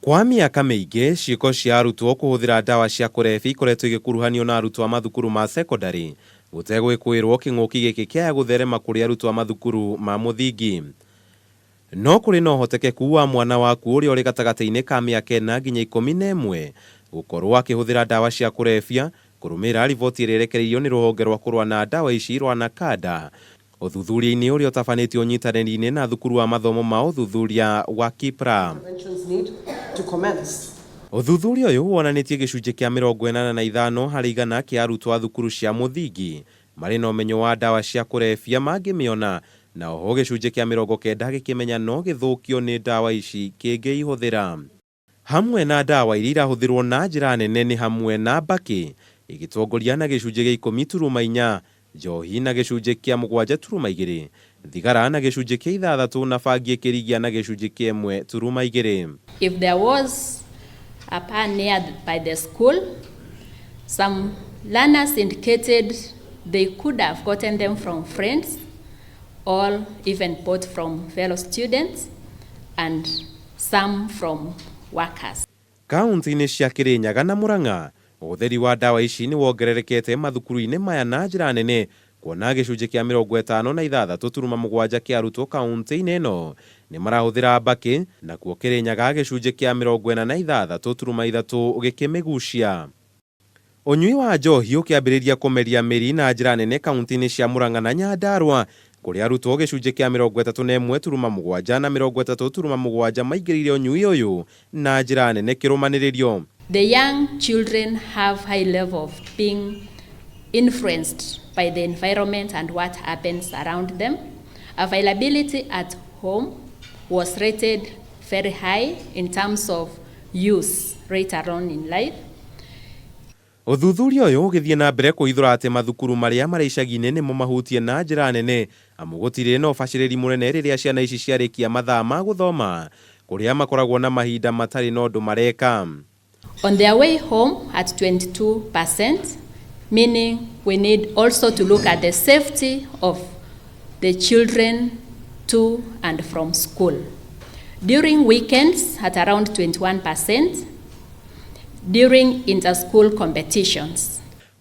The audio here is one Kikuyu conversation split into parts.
Kwa mĩaka mĩingĩ, ciĩko cia arutwo kũhũthĩra ndawa cia kũrebia ikoretwo igĩkuruhanio na arutwo a mathukuru ma sekondarĩ, gũtegwĩkũĩrwo kĩng'ũki gĩkĩ kĩaya gũtherema kũrĩ arutwo a mathukuru ma mũthingi. No kũrĩ na ũhotekeku wa mwana waku ũrĩa ũrĩ gatagatĩ-inĩ ka mĩaka ĩna nginya 11 gũkorwo akĩhũthĩra ndawa cia kũrebia, kũrũmĩrĩra riboti ĩrĩa ĩrekereirio nĩ rũhonge rwa kũrũa na ndawa ici rwa NACADA ũthuthuria-inĩ ũrĩa ũtabanĩtio ũnyitanĩri-inĩ na thukuru wa mathomo ma ũthuthuria wa KIPPRA. Ũthuthuria ũyũ wonanĩtie gĩcunjĩ kĩa 85% kĩa arutwo a thukuru cia mũthingi marĩ na ũmenyo wa ndawa cia kũrebia mangĩmĩona, na oho gĩcunjĩ kĩa 90 gĩkĩmenya no gĩthũkio nĩ ndawa ici kĩngĩihũthĩra. Hamwe na ndawa iria irahũthĩrwo na njĩra nene nĩ hamwe na mbakĩ ĩgĩtongoria na gĩcunjĩ gĩa 10.4, njohi na gĩcunjĩ kĩa 7.2, thigara na gĩcunjĩ kĩa 6 na bangi ĩkĩrigia na gĩcunjĩ kĩa 1.2. If there was a bar near by the school, some learners indicated they could have gotten them from friends or even bought from fellow students and some from workers. Kaunti-inĩ cia Kĩrĩnyaga na Murang'a, ũhũthĩri wa ndawa ici nĩ wongererekete mathukuru-inĩ maya na njĩra nene, kuona gĩcunjĩ kĩa 56.7 kĩa arutwo kaunti-inĩ ĩno nĩ marahũthĩra mbakĩ, nakuo Kĩrĩnyaga gĩcunjĩ kĩa 46.3 gĩkĩmĩgucia. Ũnyui wa njohi ũkĩambĩrĩria kũmeria mĩri na njĩra nene kaunti-inĩ cia Murang'a na Nyandarua, kũrĩa arutwo gĩcunjĩ kĩa 31.7 na 30.7 maingĩrĩire ũnyui ũyũ na njĩra nene kĩrũmanĩrĩrio. The young children have high level of being influenced by the environment and what happens around them. Availability at home was rated very high in terms of use later on in life. Ũthuthuria ũyũ ũgĩthiĩ na mbere kũhithũra atĩ mathukuru marĩa marĩ icagi-inĩ nĩmo mahutie na njĩra nene, amu gũtirĩ na ũbacĩrĩri mũnene rĩrĩa ciana ici ciarĩkia mathaa ma gũthoma, kũrĩa makoragwo na mahinda matarĩ na ũndũ mareka. On their way home at 22%, meaning we need also to look at the safety of the children to and from school. During weekends at around 21%, during inter-school competitions.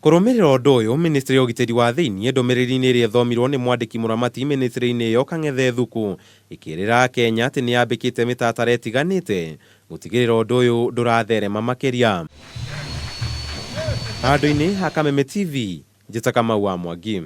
Kũrũmĩrĩra ũndũ ũyũ, Ministry ya ũgitĩri wa thĩinĩ ndũmĩrĩri-inĩ ĩrĩa ĩthomirwo nĩ mwandĩki mũramati ministry-inĩ ĩyo Kang'ethe Thuku ĩkĩrĩra Kenya atĩ nĩ yambĩkĩte mĩtaratara ĩtiganĩte gũtigĩrĩra ũndũ ũyũ ndũratherema makĩria. Handũ-inĩ ha Kameme TV, njĩta Kamau wa Mwangi.